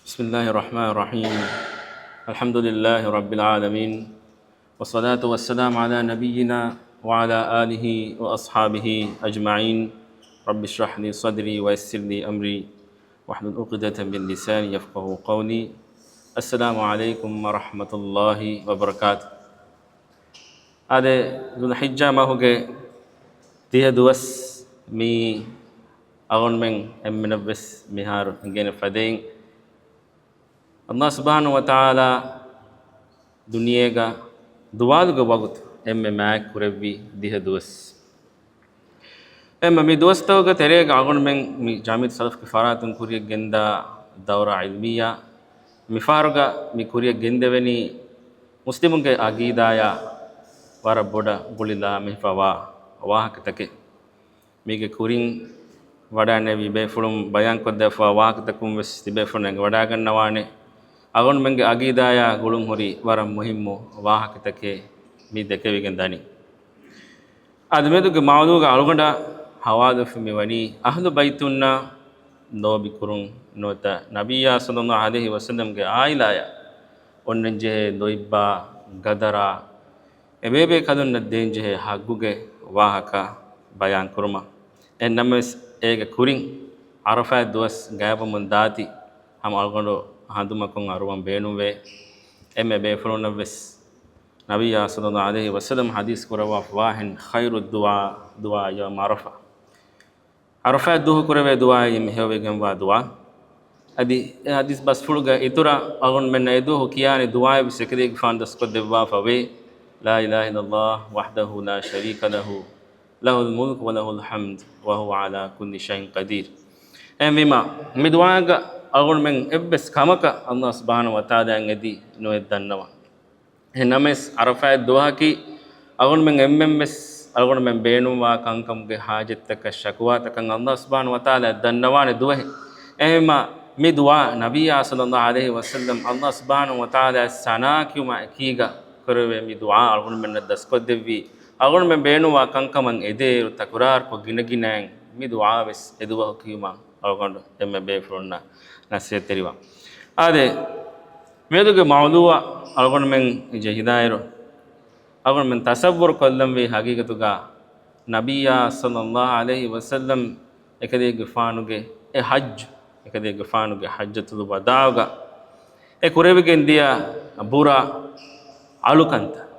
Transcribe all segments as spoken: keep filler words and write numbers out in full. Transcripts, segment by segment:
بسم الله الرحمن الرحيم. الحمد لله رب العالمين. والصلاة والسلام على نبينا وعلى آله وأصحابه أجمعين. رب اشرح لي صدري ويسر لي أمري واحلل عقدة من لساني يفقهوا قولي. السلام عليكم ورحمة الله وبركاته. އާދެ، ޛުލްޙިއްޖާ މަހުގެ ދިހަ ދުވަސް މި އަޅުގަނޑުމެން އެންމެނަށްވެސް މިހާރު އެނގޭނެ ފަދައިން، ﷲ ސުބްޙާނަހޫ ވަތަޢާލާ ދުނިޔޭގަ ދުވާލުގެ ވަގުތު އެންމެ މާތް ކުރެއްވި ދިހަ ދުވަސް. އެމަ މި ދުވަސްތަކުގެ ތެރޭގަ އަޅުގަނޑުމެން މި ޖަމިއްޔަތު ސަލަފްގެ ފަރާތުން ކުރިޔަށް ގެންދާ ދައުރާ ޢިލްމިއްޔާ، މިފަހަރުގަ މި ކުރިޔަށް ގެންދެވެނީ މުސްލިމުންގެ ޢަޤީދާޔާ ވަރަށް ބޮޑަށް ގުޅިލާ މިހިފަވާ ވާހަކަތަކެއް. މީގެ ކުރިން ވަޑައިނެވި ބޭފުޅުން ބަޔާންކޮށްދެއްވާ ވާހަކަތަކުން ވެސް ތިބޭފުޅުން އެނގިވަޑައިގަންނަވާނެ. އަޅުގަނޑުމެންގެ ޢަޤީދާޔާ ގުޅުންހުރި ވަރަށް މުހިއްމު ވާހަކަތަކެއް މި ދެކެވިގެން ދަނީ. އަދި މިއަދުގެ މައުޟޫޢުގަ އަޅުގަނޑަށް ޙަވާލުވެފަ މިވަނީ އަހްލު ބައިތުންނާ ލޯބިކުރުން ނުވަތަ ނަބިއްޔާ ޞައްލައްލާހު ޢަލައިހި ވަސައްލަމްގެ ޢާއިލާޔާ އޮންނަންޖެހޭ ލޯތްބާ ޤަދަރާ އެބޭބޭކަލުންނަށް ދޭންޖެހޭ ޙައްޤުގެ ވާހަކަ ބަޔާންކުރުމަށް. އެހެން ނަމަވެސް އޭގެ ކުރިން ޢަރަފާތް ދުވަސް ގާތްވަމުން ދާތީ ހަމަ އަޅުގަނޑު ހަނދުމަކޮށް އަރުވަން ބޭނުންވޭ. އެންމެ ބޭފުޅުންނަށްވެސް ނަބިއްޔާ ޞައްލައްލާހު ޢަލައިހި ވަސައްލަމް ޙަދީޘް ކުރައްވާފަވާހެން، خير الدعاء دعاء يوم عرفة. ޢަރަފާތް ދުވަހު ކުރެވޭ ދުޢާއެއް މި ހެޔޮވެގެންވާ ދުޢާ. އަދި އެ ޙަދީޘް ބަސްފުޅުގަ އިތުރަށް އަޅުގަނޑުމެންނަށް އެ ދުވަހު ކިޔާނެ ދުޢާއެއް ވެސް އެކަލޭގެފާނު ދަސްކޮށްދެއްވާފަ ވޭ. لا إله إلا الله وحده لا شريك له، له الملك وله الحمد وهو على كل شيء قدير. އެހެންވީމަ، މި ދުޢާއަށް އަޅުގަނޑުމެން އެއްވެސް ކަމަކަށް ﷲ ސުބްޙާނަހޫ ވަތަޢާލާއަށް އެދި ނުވެއްދަންނަވަން. އެހެން ނަމަވެސް، ޢަރަފާތް ދުވަހަކީ އަޅުގަނޑުމެން އެންމެންވެސް އަޅުގަނޑުމެން ބޭނުންވާ ކަންކަމުގެ ޙާޖަތްތަކަށް ޝަކުވާތަކަށް ﷲ ސުބްޙާނަހޫ ވަތަޢާލާ ދަންނަވާނެ ދުވަހެއް. އެހެންވީމަ، މި ދުޢާ ނަބިއްޔާ ޞައްލައްލާހު ޢަލައިހި ވަސައްލަމް ﷲ ސުބްޙާނަހޫ ވަތަޢާލާ ސަނާ ކިޔުމާ އެކީގަ ކުރެވޭ މި ދުޢާ އަޅުގަނޑުމެންނަށް ދަސްކޮށްދެއްވީ، އަޅުގަނޑުމެން ބޭނުންވާ ކަންކަމަށް އެދޭއިރު ތަކުރާރުކޮށް ގިނަގިނައިން މި ދުޢާވެސް އެދުވަހު ކިޔުމަށް އަޅުގަނޑު އެންމެ ބޭފުޅުންނަށް ނަޞޭޙަތްތެރިވާ. އާދެ، މިއަދުގެ މައުޟޫޢަށް އަޅުގަނޑުމެން ޖެހިދާއިރު، އަޅުގަނޑުމެން ތަޞައްވުރު ކޮށްލަންވީ ޙަޤީޤަތުގަ ނަބިއްޔާ ޞައްލައްލާހު ޢަލައިހި ވަސައްލަމް އެކަލޭގެފާނުގެ އެ ޙައްޖު، އެކަލޭގެފާނުގެ ޙައްޖަތުލް ވަދާޢުގަ އެ ކުރެވިގެން ދިޔަ ބުރަ އަޅުކަންތައް.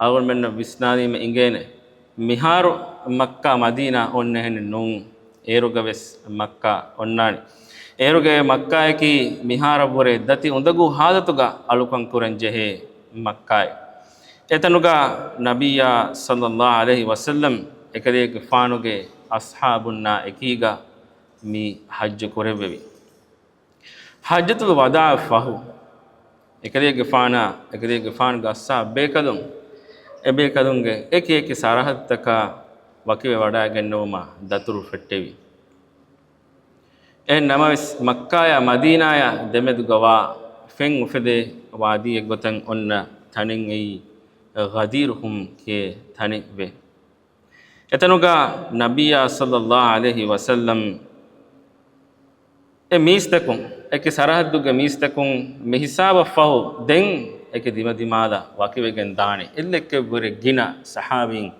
އަޅުގަނޑުމެންނަށް ވިސްނާލީމަ އިނގޭނެ، މިހާރު މައްކާ މަދީނާ އޮންނަހެނެއް ނޫން. އޭރުގަވެސް މައްކާ އޮންނާނެ. އޭރުގެ މައްކާއަކީ މިހާރަށްވުރެ ދަތި އުނދަގޫ ޙާލަތުގަ އަޅުކަން ކުރަން ޖެހޭ މައްކާއެއް. އެތަނުގަ ނަބިއްޔާ ޞައްލައްލާހު ޢަލައިހި ވަސައްލަމް އެކަލޭގެފާނުގެ އަޞްޙާބުންނާ އެކީގަ މި ޙައްޖު ކުރެއްވެވި. ޙައްޖަތުލް ވަދާޢަށް ފަހު، އެކަލޭގެފާނާ، އެކަލޭގެފާނުގެ އަޞްޙާބު ބޭކަލުން، އެބޭކަލުންގެ އެކި އެކި ސަރަޙައްދުތަކާ ވަކިވެ ވަޑައިގެންނެވުމަށް ދަތުރު ފެއްޓެވި. އެހެން ނަމަވެސް، މައްކާޔާ މަދީނާޔާ ދެމެދުގަވާ ފެން އުފެދޭ ވާދީއެއްގޮތަށް އޮންނަ ތަނެއް އެއީ ޣަދީރު ޙުމް ކިޔޭ ތަނެއް ވޭ. އެތަނުގަ ނަބިއްޔާ ޞައްލައްލާހު ޢަލައިހި ވަސައްލަމް އެ މީސްތަކުން، އެކި ސަރަޙައްދުގެ މީސްތަކުން މިހިސާބަށް ފަހު ދެން އެކި ދިމަދިމާލަށް ވަކިވެގެން ދާނެ. އެއްލެއްކެއްވުރެ ގިނަ ޞަޙާބީން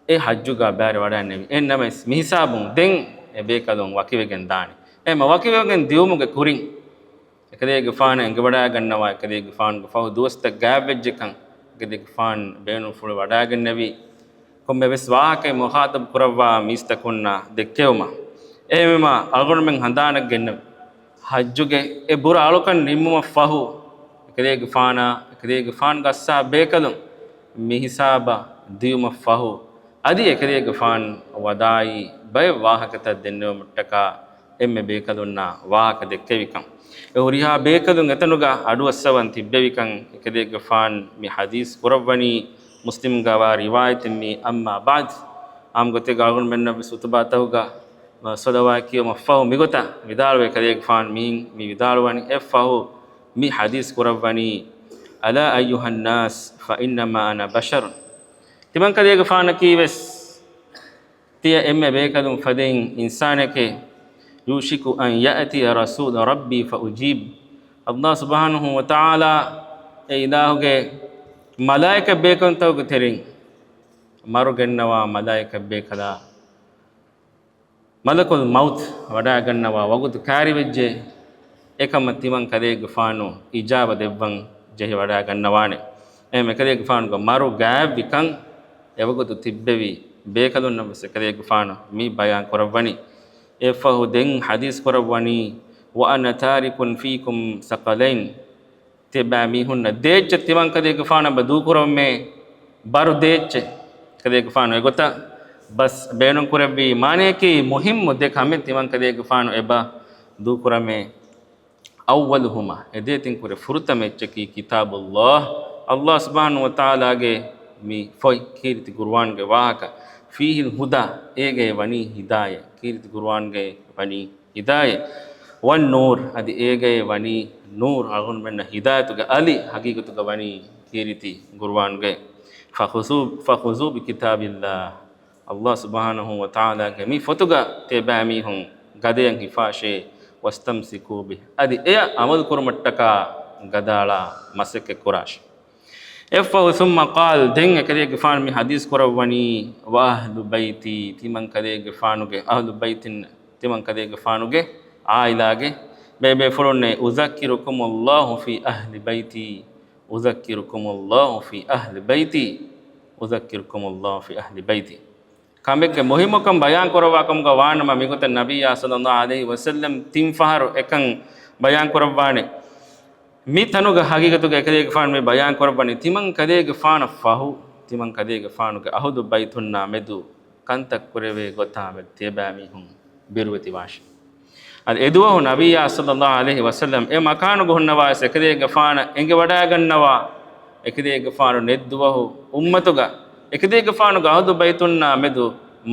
އެ ޙައްޖުގަ ބައިވެރިވަޑައިންނެވި. އެހެން ނަމަވެސް، މިހިސާބުން ދެން އެ ބޭކަލުން ވަކިވެގެން ދާނެ. އެހެންމަ ވަކިވެގެން ދިޔުމުގެ ކުރިން، އެކަލޭގެފާނަށް އެނގިވަޑައިގަންނަވާ، އެކަލޭގެފާނުގެ ފަހު ދުވަސްތައް ގާތްވެއްޖެކަން އެކަލޭގެފާނު ބޭނުންފުޅު ވަޑައިގެންނެވި. ކޮންމެވެސް ވާހަކައެއް މުޚާޠަބު ކުރައްވާ މީސްތަކުންނާ ދެއްކެވުމަށް. އެހެންވީމާ، އަޅުގަނޑުމެން ހަނދާނަށް ގެންނަވި، ޙައްޖުގެ އެ ބުރަ އަޅުކަން ނިންމުމަށް ފަހު، އެކަލޭގެފާނާ، އެކަލޭގެފާނުގެ އަޞްޙާބު ބޭކަލުން މިހިސާބަށް ދިޔުމަށް ފަހު، އަދި އެކަލޭގެފާނު ވަދާޢީ ބައެއް ވާހަކަތައް ދެންނެވުމަށްޓަކާ، އެންމެ ބޭކަލުންނާ ވާހަކަ ދެއްކެވިކަން. އެ ހުރިހާ ބޭކަލުން އެތަނުގަ އަޑުއައްސަވަން ތިއްބެވިކަން އެކަލޭގެފާނު މި ޙަދީޘް ކުރައްވަނީ މުސްލިމްގަވާ ރިވާޔަތެއް މީ. أما بعد، އާއްމު ގޮތެއްގަ އަޅުގަނޑުމެންނަށްވެސް ޚުޠުބާތަކުގަ ޞަލަވާތް ކިޔުމަށްފަހު މިގޮތަށް ވިދާޅުވޭ، އެކަލޭގެފާނު މި، މި ވިދާޅުވަނީ އެއަށްފަހު މި ޙަދީޘް ކުރައްވަނީ، ألا أيها الناس فإنما أنا بشر. ތިމަން ކަލޭގެފާނަކީވެސް ތިޔަ އެންމެ ބޭކަލުން ފަދައިން އިންސާނެކޭ. يوشك أن يأتي رسول ربي فأجيب. ﷲ ސުބްޙާނަހޫ ވަތަޢާލާ އެ އިލާހުގެ މަލާއިކަ ބޭކަލުންތަކުގެ ތެރެއިން މަރު ގެންނަވާ މަލާއިކަ ބޭކަލާ މަލަކުލް މައުތު ވަޑައިގަންނަވާ ވަގުތު ކައިރިވެއްޖެ، އެކަމަށް ތިމަން ކަލޭގެފާނު އިޖާބަ ދެއްވަން ޖެހި ވަޑައިގަންނަވާނެ. އެހެން އެކަލޭގެފާނުގެ މަރު ގާތްވިކަން އެވަގުތު ތިއްބެވި ބޭކަލުންނަށް ވެސް އެކަލޭގެފާނު މި ބަޔާން ކުރައްވަނީ. އެއަށްފަހު ދެން ޙަދީޘް ކުރައްވަނީ، وأنا تارك فيكم ثقلين. ތިޔަބައިމީހުންނަށް ދޭއްޗެއް ތިމަން ކަލޭގެފާނަށް އެބަ ދޫކުރަމޭ، ބަރު ދޭއްޗެއް ކަލޭގެފާނު އެގޮތަށް ބަސް ބޭނުން ކުރެއްވީ. މާނަޔަކީ މުހިއްމު ދެ ކަމެއް ތިމަން ކަލޭގެފާނު އެބަ ދޫކުރަމޭ. أولهما، އެ ދޭތިން ކުރެ ފުރަތަމަ އެއްޗަކީ كتاب الله، ﷲ ސުބްޙާނަހޫ ވަތަޢާލާގެ މި ފޮތް ކީރިތި ޤުރުއާންގެ ވާހަކަ. فيه الهدى، އޭގައި ވަނީ ހިދާޔަތް، ކީރިތި ޤުރުއާންގައި ވަނީ ހިދާޔަތް. والنور، އަދި އޭގައި ވަނީ ނޫރު، އަޅުގަނޑުމެންނަށް ހިދާޔަތުގެ އަލި ހަގީގަތުގަ ވަނީ ކީރިތި ޤުރުއާންގައި. فخذوا، فخذوا بكتاب الله، ﷲ ސުބްޙާނަހޫ ވަތަޢާލާގެ މި ފޮތުގަ ތިޔަބައިމީހުން ގަދަޔަށް ހިފާށޭ. واستمسكوا به، އަދި އެޔަށް ޢަމަލު ކުރުމަށްޓަކާ ގަދައަޅާ މަސައްކަތް ކުރާށޭ. އެއަށްފަހު ثم قال، ދެން އެކަލޭގެފާނު މި ޙަދީޘް ކުރައްވަނީ، وأهل بيتي، ތިމަން ކަލޭގެފާނުގެ، އަހުލު ބައިތިން، ތިމަން ކަލޭގެފާނުގެ ޢާއިލާގެ ބޭބޭފުޅުންނޭ، أذكركم الله في أهل بيتي، أذكركم الله في أهل بيتي، أذكركم الله في أهل بيتي. ކަމެއްގެ މުހިއްމުކަން ބަޔާން ކުރައްވާ ކަމުގަ ވާނަމަ، މިގޮތަށް ނަބިއްޔާ ޞައްލައްލާހު ޢަލައިހި ވަސައްލަމް ތިން ފަހަރު އެކަން ބަޔާން ކުރައްވާނެ. މި ތަނުގަ ހަގީގަތުގަ އެކަލޭގެފާނު މި ބަޔާން ކުރައްވަނީ، ތިމަން ކަލޭގެފާނަށް ފަހު، ތިމަން ކަލޭގެފާނުގެ އަހުލު ބައިތުންނާ މެދު ކަންތައް ކުރެވޭ ގޮތާ މެދު ތިޔަބައިމީހުން ބިރުވެތިވާށޭ. އަދި އެދުވަހު ނަބިއްޔާ ޞައްލައްލާހު ޢަލައިހި ވަސައްލަމް އެ މަކާނުގަ ހުންނަވާވެސް އެކަލޭގެފާނަށް އެނގިވަޑައިގަންނަވާ، އެކަލޭގެފާނު ނެތް ދުވަހު އުއްމަތުގަ އެކަލޭގެފާނުގެ އަހުލު ބައިތުންނާ މެދު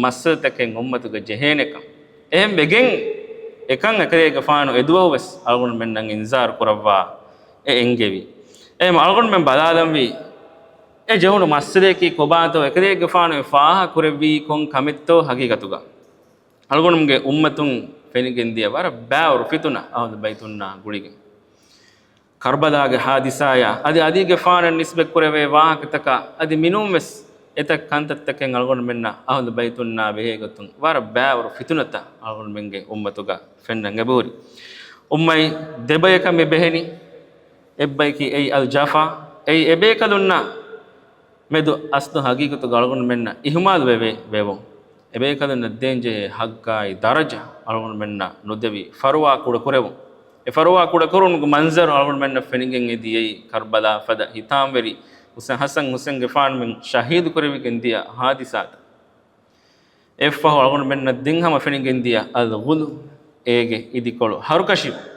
މައްސަލަތަކެއް އުއްމަތުގަ ޖެހޭނެކަން. އެހެން ވެގެން އެކަން އެކަލޭގެފާނު އެދުވަހު ވެސް އަޅުގަނޑުމެންނަށް އިންޒާރު ކުރައްވާ އެ އެންގެވި. އެހެން އަޅުގަނޑުމެން ބަލާލަންވީ، އެ ޖެހުނު މައްސަލަޔަކީ ކޮބާތޯ، އެކަލޭގެފާނު އެ ފާހަގަ ކުރެއްވީ ކޮން ކަމެއްތޯ ހަގީގަތުގަ. އަޅުގަނޑުމެންގެ އުއްމަތުން ފެނިގެންދިޔަ ވަރަށް ބައިވަރު ފިތުނަ އަހުލު ބައިތުންނާ ގުޅިގެން. ކަރްބަލާގެ ހާދިސާޔާ އަދި އަލީގެފާނަށް ނިސްބަތްކުރެވޭ ވާހަކަތަކާ އަދި މިނޫންވެސް އެތައް ކަންތައްތަކެއް އަޅުގަނޑުމެންނަށް އަހުލު ބައިތުންނާ ބެހޭގޮތުން ވަރަށް ބައިވަރު ފިތުނަތައް އަޅުގަނޑުމެންގެ އުއްމަތުގަ ފެންނަން އެބަހުރި. އުއްމަތް ދެބަޔަކަށް މި ބެހެނީ. އެއްބަޔަކީ އެއީ އަލް ޖަފާ. އެއީ އެބޭކަލުންނާ މެދު އަސްލު ހަގީގަތުގަ އަޅުގަނޑުމެންނަށް އިހުމާލު ވެވޭ ވެވުން. އެބޭކަލުންނަށް ދޭންޖެހޭ ހައްގާއި ދަރަޖަ އަޅުގަނޑުމެންނަށް ނުދެވި ފަރުވާ ކުޑަކުރެވުން. އެ ފަރުވާ ކުޑަކުރުނުގެ މަންޒަރު އަޅުގަނޑުމެންނަށް ފެނިގެން އެދި އެއީ ކަރްބަލާ ފަދަ ހިތާމަވެރި ހުސެން، ޙަސަން ޙުސެންގެފާނުމެން ޝަހީދު ކުރެވިގެން ދިޔަ ހާދިސާތައް. އެއަށްފަހު އަޅުގަނޑުމެންނަށް ދެން ހަމަ ފެނިގެންދިޔަ އަލް ޣުލޫ، އޭގެ އިދިކޮޅު ހަރުކަށިވުން.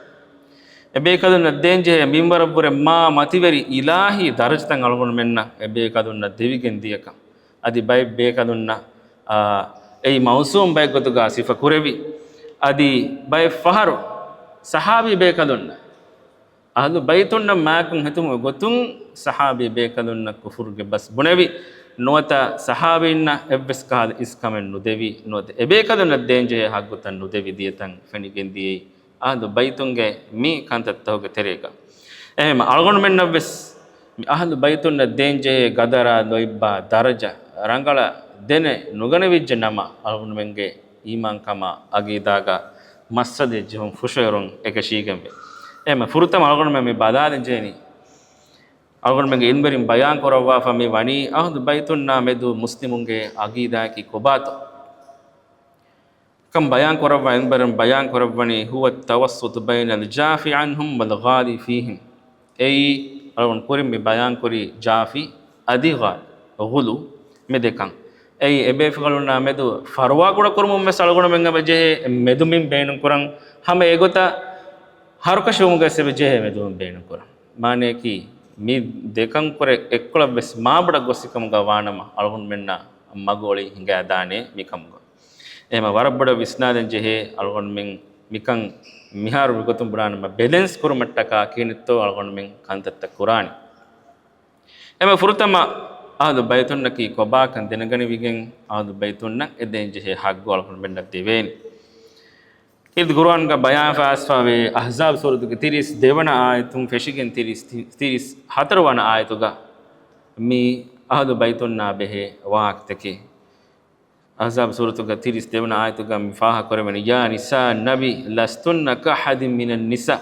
އެބޭކަލުންނަށް ދޭންޖެހޭ މިންވަރަށްވުރެ މާ މަތިވެރި އިލާހީ ދަރަޖަތައް އަޅުގަނޑުމެންނަށް އެބޭކަލުންނަށް ދެވިގެން ދިޔަކަން. އަދި ބައެއް ބޭކަލުންނަށް، އާ، އެއީ މައުސޫމް ބައެއްގޮތުގަ ސިފަ ކުރެވި. އަދި ބައެއް ފަހަރު ޞަޙާބީ ބޭކަލުންނަށް އަހްލު ބައިތުންނަށް މާކުން ހެދުމުގެ ގޮތުން ޞަޙާބީ ބޭކަލުންނަށް ކުފުރުގެ ބަސް ބުނެވި. ނުވަތަ ޞަޙާބީންނަށް އެއްވެސް ކަހަލަ އިސްކަމެއް ނުދެވި، ނުވަތަ އެބޭކަލުންނަށް ދޭންޖެހޭ ހައްގުތައް ނުދެވި ދިޔަތަން ފެނިގެންދިޔައީ އަހްލު ބައިތުންގެ މި ކަންތައްތަކުގެ ތެރޭގަ. އެހެން އަޅުގަނޑުމެންނަށްވެސް މި އަހްލު ބައިތުންނަށް ދޭންޖެހޭ ގަދަރާ ލޯތްބާ ދަރަޖަ ރަނގަޅަށް ދެނެ ނުގަނެވިއްޖެ ނަމަ، އަޅުގަނޑުމެންގެ އީމާންކަމާ އަގީދާގަ މައްސަލައެއް ޖެހުން ފުށުއެރުން އެކަށީގެންވޭ. އެހެން ފުރަތަމަ އަޅުގަނޑުމެން މި ބަލާލަން ޖެހެނީ، އަޅުގަނޑުމެންގެ އިލްމުވެރިން ބަޔާން ކުރައްވާފަ މި ވަނީ އަހްލު ބައިތުންނާ މެދު މުސްލިމުންގެ އަގީދާއަކީ ކޮބާތޯ؟ ކަން ބަޔާން ކުރައްވާ އިލްމުވެރިން ބަޔާން ކުރައްވަނީ، هو التوسط بين الجافي عنهم والغالي فيهم. އެއީ އަޅުގަނޑު ކުރިން މި ބަޔާން ކުރި ޖާފީ އަދި ޣާލި، ޣުލޫ، މި ދެކަން. އެއީ އެބޭފުޅުންނާ މެދު ފަރުވާ ކުޑަކުރުމުން ވެސް އަޅުގަނޑުމެން އެބަ ޖެހޭ މެދުމިން ބޭނުންކުރަން، ހަމަ އެގޮތަށް ހަރުކަށިވުމުގައި ވެސް އެބަ ޖެހޭ މެދުމިން ބޭނުންކުރަން. މާނަޔަކީ، މި ދެކަން ކުރެ އެއްކޮޅަށް ވެސް މާބޮޑަށް ގޮސް ކަމުގަ ވާނަމަ، އަޅުގަނޑުމެންނަށް މަގު އޮޅި ހިނގައިދާނެ މި ކަމުގަ. އެހެމަ ވަރަށް ބޮޑަށް ވިސްނާލަން ޖެހޭ އަޅުގަނޑުމެން މިކަން މިހާރު މިގޮތުން ބުނާނަމަ ބެލެންސް ކުރުމަށްޓަކާ ކިހިނެއްތޯ އަޅުގަނޑުމެން ކަންތައްތައް ކުރާނީ. އެހެމަ ފުރަތަމަ އަހްލު ބައިތުންނަކީ ކޮބާކަން ދެނެގަނެވިގެން އަހްލު ބައިތުންނަށް އެ ދޭން ޖެހޭ ހައްގު އަޅުގަނޑުމެންނަށް ދެވޭނެ. އިދު ގުރުއާންގަ ބަޔާން ފާސްފާވޭ އަހްޒާބް ސޫރަތުގެ ތިރީސް ދެވަނަ އާޔަތުން ފެށިގެން ތިރީސް، ތިރީސް ހަތަރު ވަނަ އާޔަތުގަ މި އަހުލު ބައިތުންނާ ބެހޭ ވާހަކަތަކެއް. އަހްޒާބް ސޫރަތުގަ ތިރީސް ދެވަނަ އާޔަތުގަ މި ފާހަގަ ކުރެވެނީ، "يا نساء النبي لستن كأحد من النساء."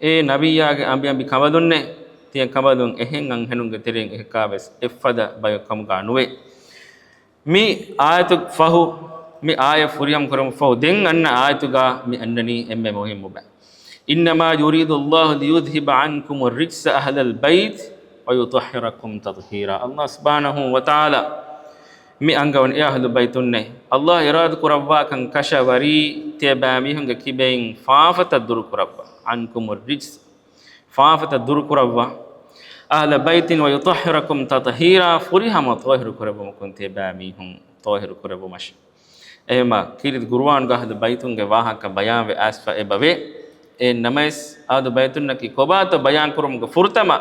އޭ ނަބިއްޔާގެ އަނބިއަނބި ކަނބަލުންނޭ، ތިޔަ ކަނބަލުން އެހެން އަންހެނުންގެ ތެރެއިން އެކަކާވެސް އެއްފަދަ ބަޔަކު ކަމުގަ ނުވޭ. މި އާޔަތު ފަހު، މި އާޔަތް ފުރިހަމަ ކުރަމުން ފަހު، ދެން އަންނަ އާޔަތުގަ މި އަންނަނީ އެންމެ މުހިއްމު ބައެއް. "إنما يريد الله ليذهب عنكم الرجس أهل البيت ويطهركم تطهيرا." ﷲ ސުބްޙާނަހޫ ވަތަޢާލާ މި އަންގަވަން އެ އަހުލު ބައިތުންނޭ، ﷲ އިރާދަ ކުރައްވާކަން ކަށަވަރީ ތިޔަބައިމީހުންގެ ކިބައިން ފާފަތައް ދުރުކުރައްވާ. އަންކުމު ރިޖްސް، ފާފަތައް ދުރުކުރައްވާ. އަހްލަ ބައިތިން ވަޔުޠައްހިރަކުމް ތަޠްހީރާ، ފުރިހަމަ ޠާހިރު ކުރެއްވުމަކުން ތިޔަބައިމީހުން ޠާހިރު ކުރެއްވުމަށް. އެހެމަ ކީރިތި ގުރުއާންގަ އަހްލު ބައިތުންގެ ވާހަކަ ބަޔާންވެ އައިސްފަ އެބަވޭ. އެހެން ނަމަވެސް، އަހްލު ބައިތުންނަކީ ކޮބާތޯ ބަޔާން ކުރުމުގެ ފުރަތަމަ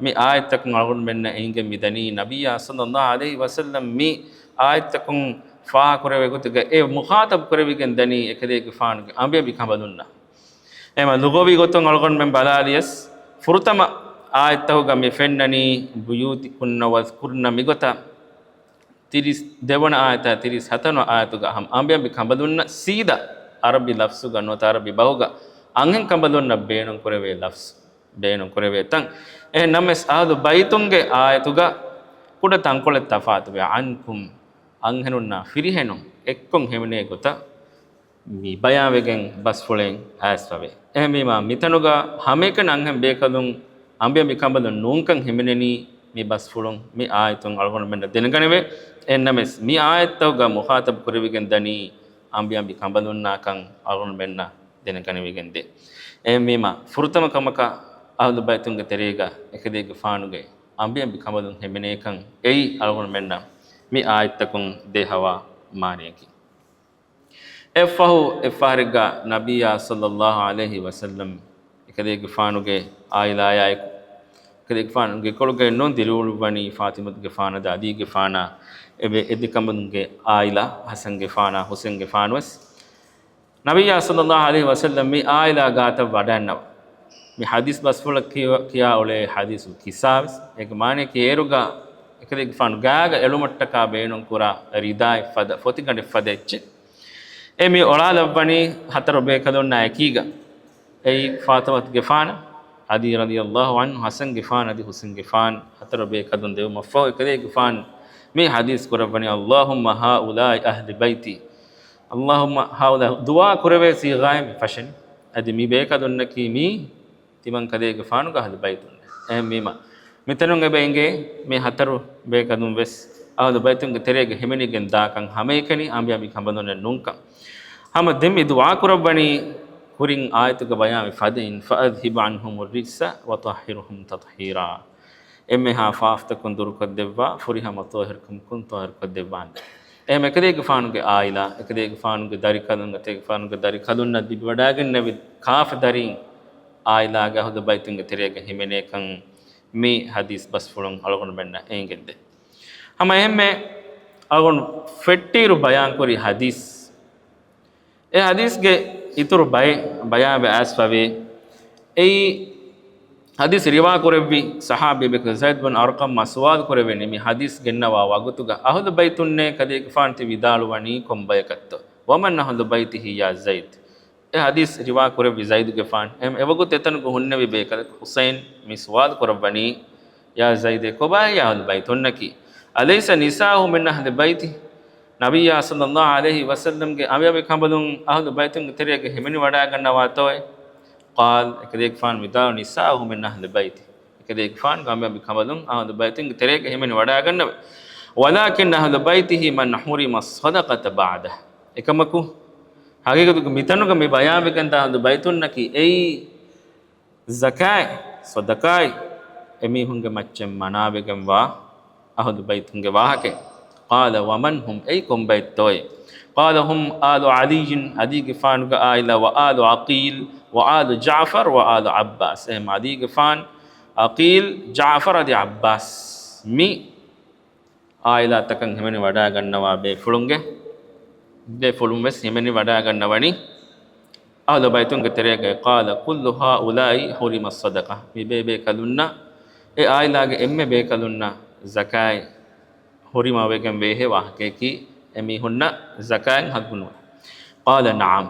މި އާޔަތްތަކުން އަޅުގަނޑުމެންނަށް އެނގެން މިދަނީ، ނަބިއްޔާ ޞައްލައްލާހު ޢަލައިހި ވަސައްލަމް މި އާޔަތްތަކުން ފާހަގަކުރެވޭ ގޮތުގަ އެ މުޚާޠަބް ކުރެވިގެން ދަނީ އެކަލޭގެފާނުގެ އަނބިއަނބި ކަނބަލުންނަށް. އެހެމަ ލުޣަވީ ގޮތުން އަޅުގަނޑުމެން ބަލާލިޔަސް، ފުރަތަމަ އާޔަތްތަކުގަ މި ފެންނަނީ، "بيوتكن واذكرن" މިގޮތަށް. ތިރީސް ދެވަނަ އާޔަތާ ތިރީސް ހަތަރުވަނަ އާޔަތުގަ ހަމަ އަނބިއަނބި ކަނބަލުންނަށް ސީދާ ޢަރަބި ލަފްޒުގަ ނުވަތަ ޢަރަބި ބަހުގަ އަންހެން ކަނބަލުންނަށް ބޭނުންކުރެވޭ ލަފްޒު، ބޭނުންކުރެވޭ ތަން. އެހެން ނަމަވެސް، އަހްލު ބައިތުންގެ އާޔަތުގަ ކުޑަ ތަންކޮޅެއް ތަފާތުވޭ. އަންކުމް، އަންހެނުންނާ ފިރިހެނުން އެއްކޮށް ހިމެނޭ ގޮތަށް މި ބަޔާންވެގެން ބަސްފުޅެއް އައިސްފަވޭ. އެހެންވީމާ، މިތަނުގަ ހަމައެކަނި އަންހެން ބޭކަލުން އަނބިއަނބި ކަނބަލުން ނޫންކަން ހިމެނެނީ މި ބަސްފުޅުން މި އާޔަތުން އަޅުގަނޑުމެންނަށް ދެނެގަނެވޭ. އެހެންނަމަވެސް، މި އާޔަތްތަކުގަ މުޚާޠަބް ކުރެވިގެން ދަނީ އަނބިއަނބި ކަނބަލުންނާކަން އަޅުގަނޑުމެންނަށް ދެނެގަނެވިގެންދޭ. އެހެންވީމާ، ފުރަތަމަ ކަމަކަށް އަހްލު ބައިތުންގެ ތެރޭގަ އެކަލޭގެފާނުގެ އަނބިއަނބި ކަނބަލުން ހިމެނޭކަން އެއީ އަޅުގަނޑުމެންނަށް މި އާޔަތްތަކުން ދޭހަވާ މާނަޔަކީ. އެއަށްފަހު އެއްފަހަރެއްގަ ނަބިއްޔާ ޞައްލައްލާހު ޢަލައިހި ވަސައްލަމް އެކަލޭގެފާނުގެ ޢާއިލާޔާއެކު، އެކަލޭގެފާނުގެ ކޮޅުގައި ނޫން ދިރިއުޅުއްވަނީ ފާޠިމަތުގެފާނަށް އަދި އަލީގެފާނަށް އެބެ އެދެކަނބަލުންގެ ޢާއިލާ، ޙަސަންގެފާނާ ޙުސެންގެފާނުވެސް. ނަބިއްޔާ ޞައްލައްލާހު ޢަލައިހި ވަސައްލަމް މި ޢާއިލާ ގާތަށް ވަޑައިންނަވާ. މި ޙަދީޘް ބަސްފުޅަށް ކިޔާ، ކިޔާ އުޅޭ ޙަދީޘު ޤިޞާވެސް. އޭގެ މާނަޔަކީ އޭރުގަ އެކަލޭގެފާނު ގާގަ އެޅުމަށްޓަކާ ބޭނުންކުރާ ރިދާއެއްފަދަ، ފޮތިގަނޑެއްފަދަ އެއްޗެއް. އެ މި އޮޅާލައްވަނީ ހަތަރު ބޭކަލުންނާ އެކީގަ. އެއީ ފާޠިމަތުގެފާނަށް، ޢަލީ ރަޟިޔައްލާހު ޢަންހު، ޙަސަންގެފާނު އަދި ޙުސެންގެފާނު، ހަތަރު ބޭކަލުން ދެވުމަށްފަހު އެކަލޭގެފާނު މި ޙަދީޘް ކުރައްވަނީ، "اللهم هؤلاء أهل بيتي." اللهم هؤلاء، ދުޢާ ކުރެވޭ ޞީޣާއެއް މި ފަށަނީ. އަދި މި ބޭކަލުންނަކީ މީ ތިމަން ކަލޭގެފާނުގެ އަހްލު ބައިތުން. އެހެންވީމަ، މިތަނުން އެބަ އެނގޭ މި ހަތަރު ބޭކަލުން ވެސް އަހްލު ބައިތުންގެ ތެރޭގަ ހިމެނިގެން ދާކަން، ހަމައެކަނި އަނބިއަނބި ކަނބަލުންނެއް ނޫންކަން. ހަމަ ދެން މި ދުޢާ ކުރައްވަނީ ކުރިން އާޔަތުގަ ބަޔާންވި ފަދައިން، "فأذهب عنهم الرجس وطهرهم تطهيرا." އެންމެހާ ފާފަތަކުން ދުރުކޮށްދެއްވާ، ފުރިހަމަ ޠާހިރުކަމަކުން ޠާހިރުކޮށްދެއްވާނެ. އެހެން އެކަލޭގެފާނުގެ ޢާއިލާ، އެކަލޭގެފާނުގެ ދަރިކަލުން، އެކަލޭގެފާނުގެ ދަރިކަލުންނަށް ލިބިވަޑައިގެންނެވި ކާފަ ދަރީން ޢާއިލާގެ އަހުލު ބައިތުންގެ ތެރޭގަ ހިމެނޭކަން މި ޙަދީޘް ބަސްފުޅުން އަޅުގަނޑުމެންނަށް އެނގެންދޭ. ހަމަ އެހެންމެ އަޅުގަނޑު ފެއްޓިއިރު ބަޔާންކުރި ޙަދީޘް، އެ ޙަދީޘްގެ އިތުރު ބައެއް ބަޔާންވެ އައިސްފަވޭ. އެއީ ޙަދީޘް ރިވާ ކުރެއްވި ޞަޙާބީ ބޭކަލް ޒައިދު ބިން އަރްޤަމްއާ ސުވާލު ކުރެވެނީ، މި ޙަދީޘް ގެންނަވާ ވަގުތުގަ އަހުލު ބައިތުންނޭ ކަލޭގެފާނު ތި ވިދާޅުވަނީ ކޮން ބަޔަކަށްތޯ؟ "ومن أهل بيته يا زيد؟" އެ ޙަދީޘް ރިވާ ކުރެއްވި ޒައިދުގެފާނު، އެ، އެވަގުތު އެތަނުގަ ހުންނެވި ބޭކަލަކު ޙުސައިން މި ސުވާލު ކުރައްވަނީ، "يا زيد، ކޮބާހޭ އަހުލު ބައިތުންނަކީ؟ أليس نساؤه من أهل بيته؟" ނަބިއްޔާ ޞައްލައްލާހު ޢަލައިހި ވަސައްލަމްގެ އަނބިއަނބި ކަނބަލުން އަހުލު ބައިތުންގެ ތެރޭގަ ހިމެނިވަޑައިގަންނަވާތޯއޭ؟ قال، އެކަލޭގެފާނު ވިދާޅު، "نساؤه من أهل بيته." އެކަލޭގެފާނުގެ އަނބިއަނބި ކަނބަލުން އަހުލު ބައިތުންގެ ތެރޭގަ ހިމެނި ވަޑައިގަންނަވަ. "ولكن أهل بيته من حرم الصدقة بعده." އެކަމަކު، ޙަޤީޤަތުގަ މިތަނުގަ މި ބަޔާންވެގެންދާ އަހުލު ބައިތުންނަކީ އެއީ ޒަކާތް، ޞަދަޤާތް، އެމީހުންގެ މައްޗަށް މަނާވެގެންވާ އަހުލު ބައިތުންގެ ވާހަކައެއް. قال ومن هم، އެއީ ކޮން ބައެއްތޯއޭ؟ قال هم آل علي، ޢަލީގެފާނުގެ ޢާއިލާ، وآل عقيل، وآل جعفر، وآل عباس. އެހެން ޢަލީގެފާނު، ޢަޤީލް، ޖަޢުފަރު އަދި ޢައްބާސް، މި ޢާއިލާތަކަށް ހިމެނި ވަޑައިގަންނަވާ ބޭފުޅުންގެ، ބޭފުޅުން ވެސް ހިމެނި ވަޑައިގަންނަވަނީ. އަހުލު ބައިތުންގެ ތެރޭގައި، قال كل هؤلاء حرم الصدقة، މި ބޭބޭކަލުންނަށް، އެ އާއިލާގެ އެންމެ ބޭކަލުންނަށް ޒަކާތް ހުރިމަވެގެން ވޭހޭ ވާހަކަޔަކީ، އެމީހުންނަށް ޒަކާތް ހައްގު ނުވޭ. قال نعم،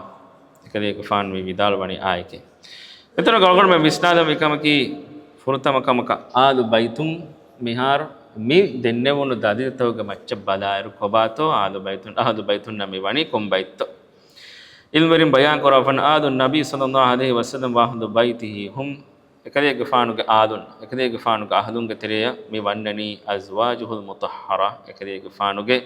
އެކަލޭގެފާނު މި ވިދާޅުވަނީ އާއެކޭ. އެތަނުގަ އަޅުގަނޑުމެން ވިސްނާލަންވީ ކަމަކީ، ފުރަތަމަ ކަމަކަށް އާލު ބައިތުން މިހާރު މި ދެންނެވުނު ދަލީލުތަކުގެ މައްޗަށް ބަލާއިރު ކޮބާތޯ އާލު ބައިތުން، އަހުލު ބައިތުންނަށް މި ވަނީ ކޮން ބައިތްތޯ؟ އިލްމުވެރިން ބަޔާން ކުރައްވަން، آل النبي صلى الله عليه وسلم وأهل بيته هم، އެކަލޭގެފާނުގެ އާލުން، އެކަލޭގެފާނުގެ އަހުލުންގެ ތެރެއަށް މި ވަންނަނީ أزواجه المطهرة، އެކަލޭގެފާނުގެ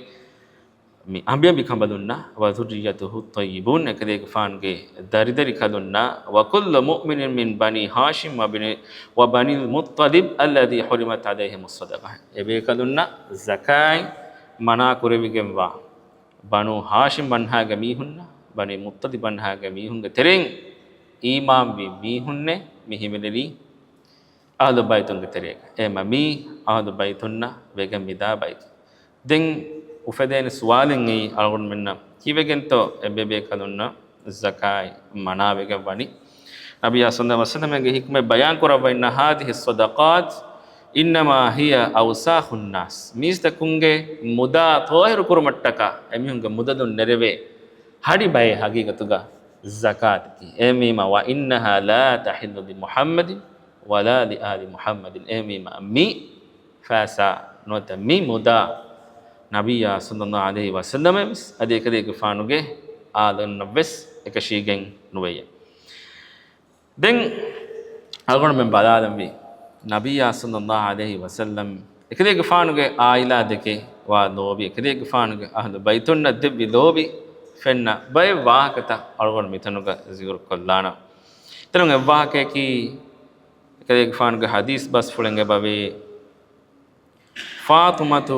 މި އަނބިއަނބިކަނބަލުންނަށް، وذريته الطيبون، އެކަލޭގެފާނުގެ ދަރިދަރިކަލުންނަށް، وكل مؤمن من بني هاشم وبني، وبني المطلب الذي حرمت عليهم الصدقة، އެބޭކަލުންނަށް ޒަކާތް މަނާ ކުރެވިގެންވާ ބަނޫ ހާޝިމް ބަންހާގެ މީހުންނަށް، ބަނީ މުއްޠަލިބް ބަންހާގެ މީހުންގެ ތެރެއިން އީމާންވި މީހުންނޭ މި ހިމެނެލީ އަހުލު ބައިތުންގެ ތެރޭގަ. އެހެންމަ މީ އަހުލު ބައިތުންނަށް ވެގެން މިދާ ބައިތު. ދެން އުފެދޭނެ ސުވާލެއް އެއީ، އަޅުގަނޑުމެންނަށް ކީއްވެގެންތޯ އެބޭބޭކަލުންނަށް ޒަކާތް މަނާވެގެން ވަނީ؟ ނަބިއްޔާ ޞައްލަﷲު ޢަލައިހި ވަސައްލަމަގެ ޙިކްމަތް ބަޔާން ކުރައްވައި، إن هذه الصدقات إنما هي أوساخ الناس، މީސްތަކުންގެ މުދާ ޠާހިރު ކުރުމަށްޓަކާ އެމީހުންގެ މުދަލުން ނެރެވޭ ހަޑި ބައެއް ޙަޤީޤަތުގަ ޒަކާތަކީ. އެހެންވީމަ، وإنها لا تحل لمحمد ولا لآل محمد، އެހެންވީމަ މި ފައިސާ ނުވަތަ މި މުދާ ނަބިއްޔާ ޞައްލަﷲު ޢަލައިހި ވަސައްލަމަށް ވެސް އަދި އެކަލޭގެފާނުގެ އާލުންނަށް ވެސް އެކަށީގެން ނުވެޔޭ. ދެން އަޅުގަނޑުމެން ބަލާލަންވީ، ނަބިއްޔާ ޞައްލަﷲު ޢަލައިހި ވަސައްލަމް އެކަލޭގެފާނުގެ އާއިލާ ދެކެ ވާ ލޯބި، އެކަލޭގެފާނުގެ އަހުލު ބައިތުންނަށް ދެއްވި ލޯބި ފެންނަ ބައެއް ވާހަކަތައް އަޅުގަނޑު މިތަނުގަ ޒިކުރު ކޮށްލާނަން. އެތަނުން އެއްވާހަކަޔަކީ، އެކަލޭގެފާނުގެ ޙަދީޘް ބަސްފުޅެއް އެބަވޭ، فاطمة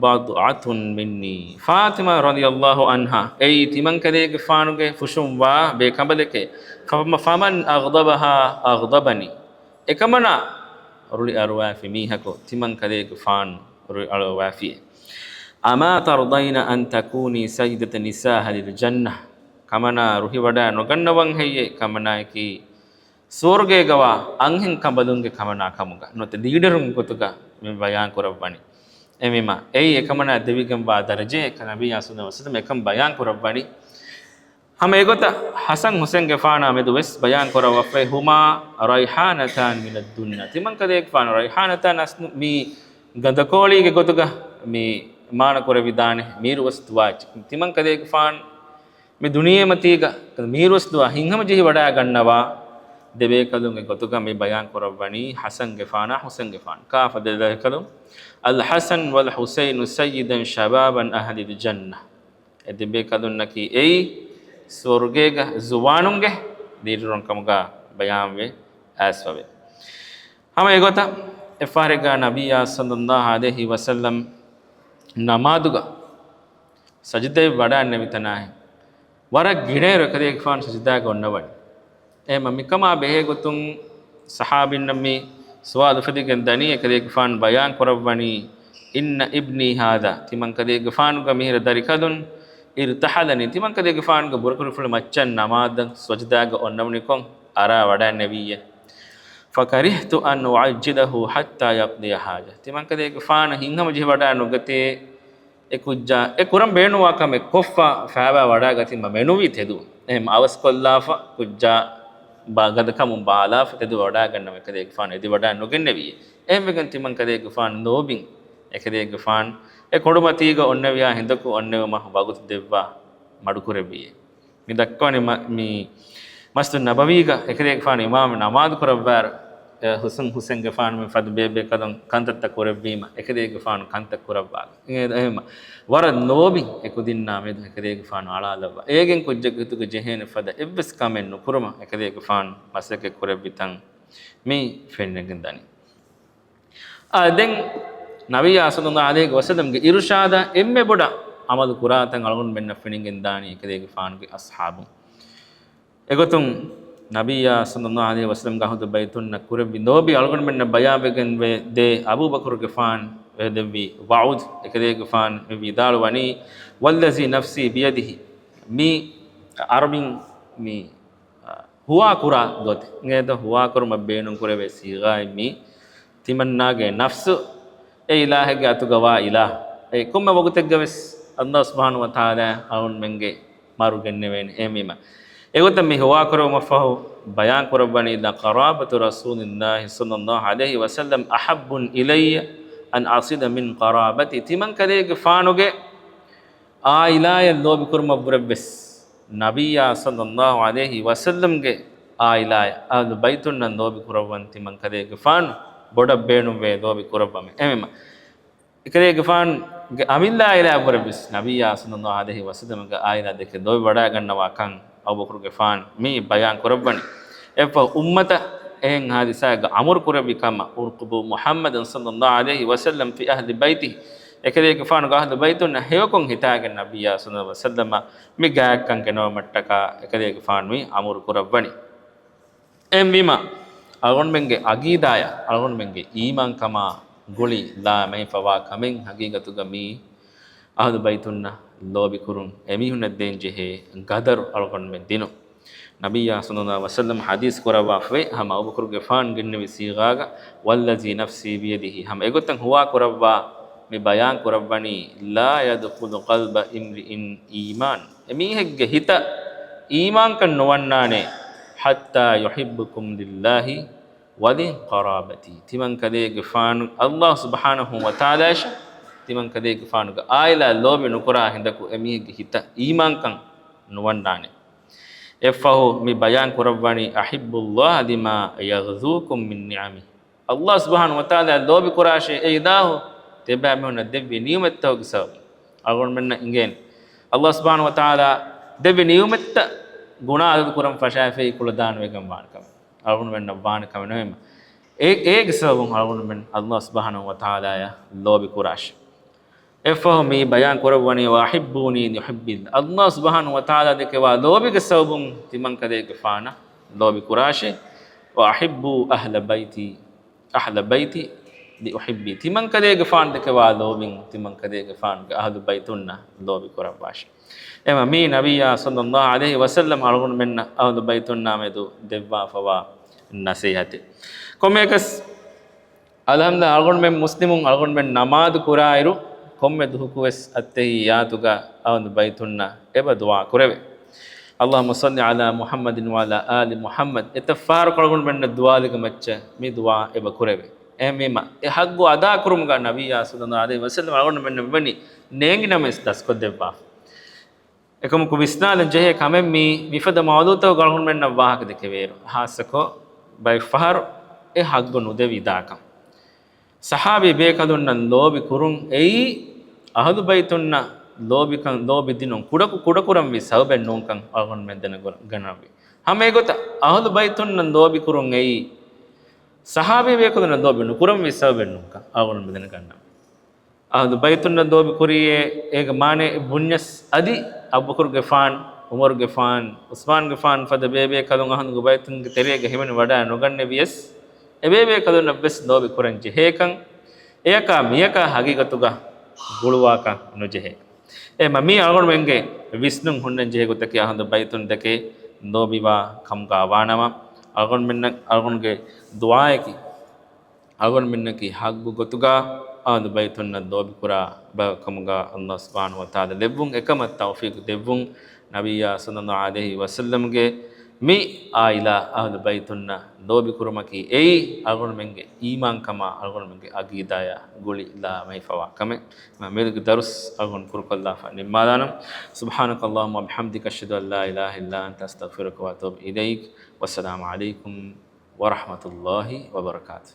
بضعة مني، ފާޠިމާ ރަޟިޔަﷲު ޢަންހާ އެއީ ތިމަންކަލޭގެފާނުގެ ފުށުން ވާ ބޭކަނބަލެކޭ. فم-، فمن أغضبها أغضبني، އެކަމަނާ ރުޅި އަރުވާފި މީހަކު ތިމަންކަލޭގެފާނު ރުޅި އަރުވާފިއޭ. أما ترضين أن تكوني سيدة نساء أهل الجنة، ކަމަނާ ރުހިވަޑައި ނުގަންނަވަން ހެއްޔޭ؟ ކަމަނާއަކީ ސުވަރުގޭގަވާ އަންހެން ކަނބަލުންގެ ކަމަނާ ކަމުގަ ނުވަތަ ލީޑަރުން ގޮތުގަ މި ބަޔާން ކުރައްވަނީ. އެހެންވީމަ، އެއީ އެކަމަނާ ދެވިގެންވާ ދަރަޖައެއް، ނަބިއްޔާ ޞައްލަﷲު ޢަލައިހި ވަސައްލަމަ އެކަން ބަޔާން ކުރައްވަނީ. ހަމަ އެގޮތަށް ޙަސަން ޙުސައިންގެފާނާ މެދު ވެސް ބަޔާން ކުރައްވަފައި، هما ريحانتان من الجنة، ތިމަންކަލޭގެފާނު ރައިޙާނަތާން އަސްލު މީ ގަނދަކޯޅީގެ ގޮތުގަ މި މާނަ ކުރެވިދާނެ މީރުވެސް ދުޢާ ތިމަންކަލޭގެފާނު މި ދުނިޔެމަތީގަ މީރުވެސް ދުޢާ ހިތްހަމަޖެހި ވަޑައިގަންނަވާ ދެބޭކަލުންގެ ގޮތުގަ މި ބަޔާން ކުރައްވަނީ ޙަސަންގެފާނާ ޙުސައިންގެފާނު. ކާފަ ދެބޭކަލުން؟ الحسن والحسين سيدا شبابا أهل الجنة. އެ ދެބޭކަލުންނަކީ އެއީ ސުވަރުގޭގަ ޒުވާނުންގެ ލީޑަރުން ކަމުގަ ބަޔާންވެ އައިސްފަވޭ. ހަމަ އެގޮތަށް އެއްފަހަރެއްގަ ނަބިއްޔާ ޞައްލަﷲު ޢަލައިހި ވަސައްލަމް ނަމާދުގަ ސަޖިދައެއް ވަޑައިންނެވި ތަނާހެން ވަރަށް ގިނައިރު އެކަލޭގެފާނު ސަޖިދާގަ އޮންނަވަނީ. އެހެންމަ މިކަމާ ބެހޭގޮތުން ޞަޙާބީންނަށް މި ސުވާލު އުފެދިގެން ދަނީ، އެކަލޭގެފާނު ބަޔާން ކުރައްވަނީ، إن ابني هذا، ތިމަންކަލޭގެފާނުގެ މިހިރަ ދަރިކަލުން، ارتحلني، ތިމަންކަލޭގެފާނުގެ ބުރަކުރިފުޅު މައްޗަށް ނަމާދަށް ސަޖިދާގަ އޮންނަވަނިކޮށް އަރާ ވަޑައިންނެވިއްޔޭ. فكرهت أن أعجله حتى يقضي حاجته، ތިމަންކަލޭގެފާނު ހިތްހަމަޖެހި ވަޑައި ނުގަތޭ، އެ ކުއްޖާ އެ ކުރަން ބޭނުންވާ ކަމެއް ކޮށްފަ ފައިބާ ވަޑައިގަތީމަ މެނުވީ ތެދުވަން. އެހެން އަވަސްކޮށްލާފަ ކުއްޖާ ބާ-، ގަދަކަމުން ބާލާފަ ތެދު ވަޑައިގަންނަވަން އެކަލޭގެފާނު އެދި ވަޑައި ނުގެންނެވިއޭ. އެހެންވެގެން ތިމަން ކަލޭގެފާނު ލޯބިން އެކަލޭގެފާނު އެ ކޮނޑުމަތީގަ އޮންނެވިޔާ ހިނދަކު އޮންނެވުމަށް ވަގުތު ދެއްވާ މަޑުކުރެއްވިއޭ. މި ދައްކަވަނީ މަ-، މި މަސްޖިދު ނަބަވީގަ އެކަލޭގެފާނު އިމާމު ނަމާދު ކުރައްވާއިރު، އެ، ޙުސައިން، ޙުސައިންގެފާނު މި ފަދަ ބޭބޭކަލުން ކަންތައްތައް ކުރެއްވީމަ، އެކަލޭގެފާނު ކަންތައް ކުރައްވާ. އެ، އެހެންމަ ވަރަށް ލޯބި އެކުދިންނާ މެދު އެކަލޭގެފާނު އަޅާލައްވާ. އޭގެން ކުއްޖެއްގެ ހިތުގަ ޖެހޭނެ ފަދަ އެއްވެސް ކަމެއް ނުކުރުމަށް އެކަލޭގެފާނު މަސައްކަތް ކުރެއްވި ތަން މި ފެނިގެން ދަނީ. އާ، ދެން ނަބިއްޔާ ޞައްލަﷲު ޢަލައިހި ވަސައްލަމްގެ އިރުޝާދާ އެންމެ ބޮޑަށް ޢަމަލު ކުރާތަން އަޅުގަނޑުމެންނަށް ފެނިގެން ދާނީ އެކަލޭގެފާނުގެ އަޞްޙާބުން. އެގޮތުން ނަބިއްޔާ ޞައްލަﷲު ޢަލައިހި ވަސައްލަމްގެ އަހުލު ބައިތުންނަށް ކުރެއްވި ލޯބި އަޅުގަނޑުމެންނަށް ބަޔާންވެގެން ދޭ އަބޫބަކުރުގެފާނު ދެއްވި ވަޢުދު. އެކަލޭގެފާނު މި ވިދާޅުވަނީ، والذي نفسي بيده، މި އަރަބިން މި ހުވާކުރާ ގޮތެއް. އެނގޭތަ؟ ހުވާކުރުމަށް ބޭނުންކުރެވޭ ސީޣާއެއް މީ. ތިމަންނާގެ ނަފްސު އެ އިލާހެއްގެ އަތުގަ ވާ އިލާހު. އެ ކޮންމެ ވަގުތެއްގަވެސް ﷲ ސުބްޙާނަހޫ ވަތަޢާލާ އަޅުގަނޑުމެންގެ މަރު ގެންނެވޭނެ. އެހެންވީމަ، އެގޮތަށް މި ހުވާކުރުމަށްފަހު ބަޔާން ކުރައްވަނީ، لقرابة رسول الله صلى الله عليه وسلم أحب إلي أن أصل من قرابتي. ތިމަންކަލޭގެފާނުގެ އާއިލާޔަށް ލޯބިކުރުމަށްވުރެވެސް، ނަބިއްޔާ ޞައްލައްލާހު ޢަލައިހި ވަސައްލަމްގެ އާއިލާޔަށް، އަހްލު ބައިތުންނަށް ލޯބި ކުރައްވަން ތިމަންކަލޭގެފާނު ބޮޑަށް ބޭނުންވޭ ލޯބި ކުރައްވަމެ. އެހެންވީމަ، އެކަލޭގެފާނުގެ އަމިއްލަ އާއިލާއަށްވުރެވެސް، ނަބިއްޔާ ޞައްލައްލާހު ޢަލައިހި ވަސައްލަމްގެ އާއިލާ ދެކެ ލޯބި ވަޑައިގަންނަވާ ކަން އަބޫބަކުރުގެފާނު މި ބަޔާން ކުރައްވަނީ. އެއަށްފަހު އުއްމަތަށް އެހެން ހާދިސާއެއްގަ އަމުރު ކުރެއްވި ކަމަށް، އުރުކުބޫ މުޙައްމަދުން ޞައްލައްލާހު ޢަލައިހި ވަސައްލަމް ފީ އަހްލި ބައިތިހި، އެކަލޭގެފާނުގެ އަހްލު ބައިތުންނަށް ހެޔޮކޮށް ހިތާގެން ނަބިއްޔާ ޞައްލައްލާހު ޢަލައިހި ވަސައްލަމަށް މި ގާތްކަން ގެނައުމަށްޓަކާ އެކަލޭގެފާނު މި އަމުރު ކުރައްވަނީ. އެހެންވީމަ، އަޅުގަނޑުމެންގެ ޢަގީދާޔާ، އަޅުގަނޑުމެންގެ އީމާންކަމާ ގުޅި ލާމެހިފަވާ ކަމެއް ހަގީގަތުގަ މީ އަހްލު ބައިތުންނަށް ލޯބިކުރުން، އެމީހުންނަށް ދޭންޖެހޭ ގަދަރު އަޅުގަނޑުމެން ދިނުން. ނަބިއްޔާ ޞައްލައްލާހު ޢަލައިހި ވަސައްލަމް ޙަދީޘް ކުރައްވާފައި، ހަމަ އަބޫބަކުރުގެފާނު ގެންނެވި ސީޣާގަ، والذي نفسي بيده، ހަމަ އެގޮތަށް ހުވާ ކުރައްވާ މި ބަޔާން ކުރައްވަނީ، لا يدخل قلب امرئ إيمان، އެމީހެއްގެ ހިތަށް އީމާންކަން ނުވަންނާނެ، حتى يحبكم لله ولقرابتي، ތިމަންކަލޭގެފާނު ﷲ ސުބްޙާނަހޫ ވަތަޢާލާއަށް، ތިމަންކަލޭގެފާނުގެ އާއިލާ ލޯބި ނުކުރާ ހިނދަކު އެމީހެއްގެ ހިތަށް އީމާންކަން ނުވަންނާނެ. އެއަށްފަހު މި ބަޔާން ކުރައްވަނީ، أحبوا الله لما يغذوكم من نعمه، ﷲ ސުބްޙާނަހޫ ވަތަޢާލާ ލޯބި ކުރާށޭ، އެ އިލާހު ތިޔަބައިމީހުންނަށް ދެއްވި ނިޢުމަތްތަކުގެ ސަބަބުން. އަޅުގަނޑުމެންނަށް އިނގޭނެ، ﷲ ސުބްޙާނަހޫ ވަތަޢާލާ ދެއްވި ނިޢުމަތްތައް ގުނާ އަދަދު ކުރަން ފަށާފައި ކުޅަދާނަވެގެން ވާނެ ކަމެއް. އަޅުގަނޑުމެންނަށް ވާނެ ކަމެއް ނުވޭ. އެ، އޭގެ ސަބަބުން އަޅުގަނޑުމެން ﷲ ސުބްޙާނަހޫ ވަތަޢާލާއަށް ލޯބި ކުރާށޭ. އެއަށްފަހު މި ބަޔާން ކުރައްވަނީ، وأحبوني يحبكم الله، ﷲ ސުބްޙާނަހޫ ވަތަޢާލާ ދެކެވާ ލޯބިގެ ސަބަބުން ތިމަންކަލޭގެފާނަށް ލޯބި ކުރާށޭ. وأحبوا أهل بيتي، أهل بيتي لأحبهم، ތިމަންކަލޭގެފާނު ދެކެވާ ލޯބިން ތިމަންކަލޭގެފާނުގެ އަހްލު ބައިތުންނަށް ލޯބި ކުރައްވާށޭ. އެމަ މީ ނަބިއްޔާ ޞައްލައްލާހު ޢަލައިހި ވަސައްލަމް އަޅުގަނޑުމެންނަށް އަހްލު ބައިތުންނާ މެދު ދެއްވާފަވާ ނަސޭހަތެއް. ކޮންމެއަކަސް، އަލްޙަމްދުލިއްލާހް، އަޅުގަނޑުމެން މުސްލިމުން، އަޅުގަނޑުމެން ނަމާދު ކުރާއިރު، ކޮންމެ ދުހަކުވެސް އައްތަޙިއްޔާތުގަ އަހްލު ބައިތުންނަށް އެބަ ދުޢާ ކުރެވޭ. اللهم صل على محمد وعلى آل محمد. އެތައް ފަހަރަކު އަޅުގަނޑުމެންނަށް ދުޢާލެއްގެ މައްޗަށް މި ދުޢާ އެބަ ކުރެވޭ. އެހެންވީމަ، އެ ޙައްޤު އަދާކުރުމުގަ ނަބިއްޔާ ޞައްލައްލާހު ޢަލައިހި ވަސައްލަމް އަޅުގަނޑުމެންނަށް ވަނީ ނޭނގި ނަމަވެސް ދަސްކޮށްދެއްވާފަ. އެކަމަކު ވިސްނާލަން ޖެހޭ ކަމެއް މީ، މިފަދަ މައުޟޫޢުތަކުގަ އަޅުގަނޑުމެންނަށް ވާހަކަ ދެކެވޭއިރު، ޚާއްޞަކޮށް ބައެއް ފަހަރު އެ ޙައްޤު ނުދެވި ދާކަން. ޞަޙާބީ ބޭކަލުންނަށް ލޯބި ކުރުން އެއީ، އަހުލު ބައިތުންނަށް ލޯބިކަން، ލޯބި ދިނުން ކުޑަކު، ކުޑަކުރަންވީ ސަބަބެއް ނޫންކަން އަޅުގަނޑުމެން ދެނެގަންނަވީ. ހަމަ އެގޮތަށް އަހުލު ބައިތުންނަށް ލޯބި ކުރުން އެއީ، ޞަޙާބީ ބޭކަލުންނަށް ލޯބި ނުކުރަންވީ ސަބަބެއް ނޫންކަން އަޅުގަނޑުމެން ދެނެގަންނަވީ. އަހުލު ބައިތުންނަށް ލޯބި ކުރީއޭ، އޭގެ މާނައެއް ބުންޏަސް އަދި އަބޫބަކުރުގެފާން، ޢުމަރުގެފާން، ޢުސްމާންގެފާން ފަދަ ބޭބޭކަލުން އަހުލު ބައިތުންގެ ތެރޭގަ ހިމެނި ވަޑައި ނުގަންނެވިޔަސް، އެބޭބޭކަލުންނަށްވެސް ލޯބި ކުރަން ޖެހޭކަން، އެޔަކާ މިޔަކާ ހަގީގަތުގަ ގުޅުވާކަށް ނުޖެހޭ. އެ މަ-، މީ އަޅުގަނޑުމެންގެ ވިސްނުން ހުންނަން ޖެހޭ ގޮތަކީ، އަހުލު ބައިތުން ދެކެ ލޯބިވާ ކަމުގަ ވާނަމަ، އަޅުގަނޑުމެންނަށް، އަޅުގަނޑުގެ ދުޢާއަކީ، އަޅުގަނޑުމެންނަކީ ޙައްޤު ގޮތުގަ އަހުލު ބައިތުންނަށް ލޯބިކުރާ ބައެއް ކަމުގަ ﷲ ސުބްޙާނަހޫ ވަތަޢާލާ ލެއްވުން، އެކަމަށް ތައުފީޤު ދެއްވުން، ނަބިއްޔާ ޞައްލައްލާހު ޢަލައިހި ވަސައްލަމްގެ މި އާއިލާ އަހުލު ބައިތުންނަށް ލޯބިކުރުމަކީ އެއީ އަޅުގަނޑުމެންގެ އީމާންކަމާ އަޅުގަނޑުމެންގެ ޢަގީދާޔާ ގުޅި ލާމެހިފަވާ ކަމެއް. މިއަދުގެ ދަރުސް އަޅުގަނޑު ކުރުކޮށްލާފަ ނިންމާލާނަން. سبحانك اللهم وبحمدك، أشهد أن لا إله إلا أنت، أستغفرك وأتوب إليك. والسلام عليكم ورحمة الله وبركاته.